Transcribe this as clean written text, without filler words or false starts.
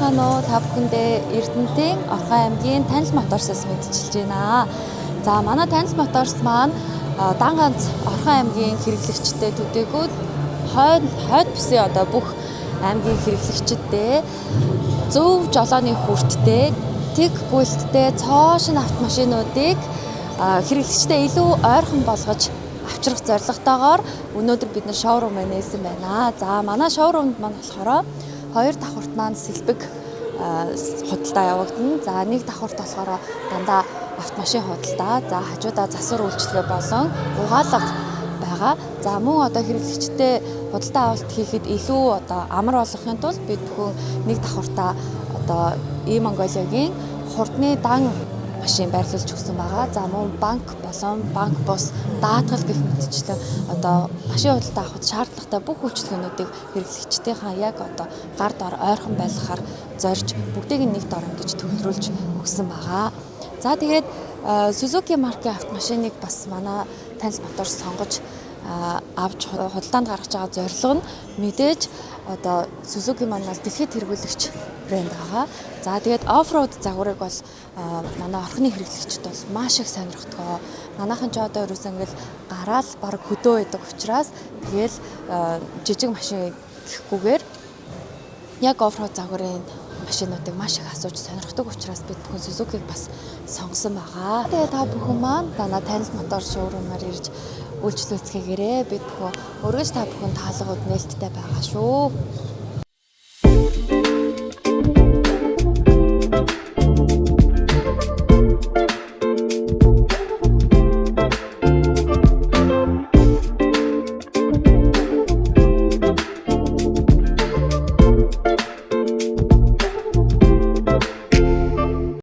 Байцгаана уу? Та бүхэндээ Эрдэнэтийн Орхон аймгийн Танил Моторсоос мэдчилж байна. За, манай Танил Моторс маань дан ганц Орхон аймгийн хэрэглэгчтэй төдийгүй хойд бүсийн одоо бүх аймгийн хэрэглэгчдэд зөв жолооны хүрттэй, тэг гүйлттэй цоо шинэ автомашинуудыг хэрэглэгчдэд илүү ойрхон болгож авчрах зорилготойгоор өнөөдөр бид нар шоурум нээсэн байна. За, манай шоурумд маань болохоор хоёр давхарт маань сэлбэг худалдаа явагдана. За, нэг давхарт болохоор дандаа автомашин худалдаа. За, хажуудаа засвар үйлчилгээ болон угаалга байгаа. За, мөн одоо хэрэглэгчтэй худалдаа авалт хийхэд илүү одоо амар болгохын тулд бид бүхэн нэг давхартаа одоо E-Mongolia-гийн хурдны дан машин байрлуулж өгсөн байгаа. За, мөн банк болон банк бус даатгал гэх мэтчлэн одоо машин худалдаа авахд шаардлагатай бүх үйлчилгээнүүдийг хэрэглэгчдийнхаа яг одоо гар дор ойрхон байлгахаар зорж бүгдийг нь нэг дор ингэж төвлөрүүлж өгсөн байгаа. За, тэгээд Suzuki маркийн автомашиныг бас манай Танил Моторс сонгож авч худалдаанд гаргаж байгаа зорилго нь мэдээж одоо Suzuki маань бол дэлхийд тэргүүлэгч брэнд байгаа. За, тэгээд off-road загварыг бол манай орхны хэрэглэгчид бол маш их сонирхдог. Манайхан ч одоо ерөөсөө ингээл гараал баг хөдөө байдаг учраас тэгэл жижиг машин гэхгүйгээр яг off-road загварын машинуудыг маш их асууж сонирхдог учраас бид бүхэн Suzuki-г бас сонгосон байгаа. Тэгээ та бүхэн маань манай Танил Мотор шоурумаар ирж үйлчлүүлцгээгээрэй. Бид бүхэн өргөж та бүхэн таалгууд нээлттэй байгаа шүү.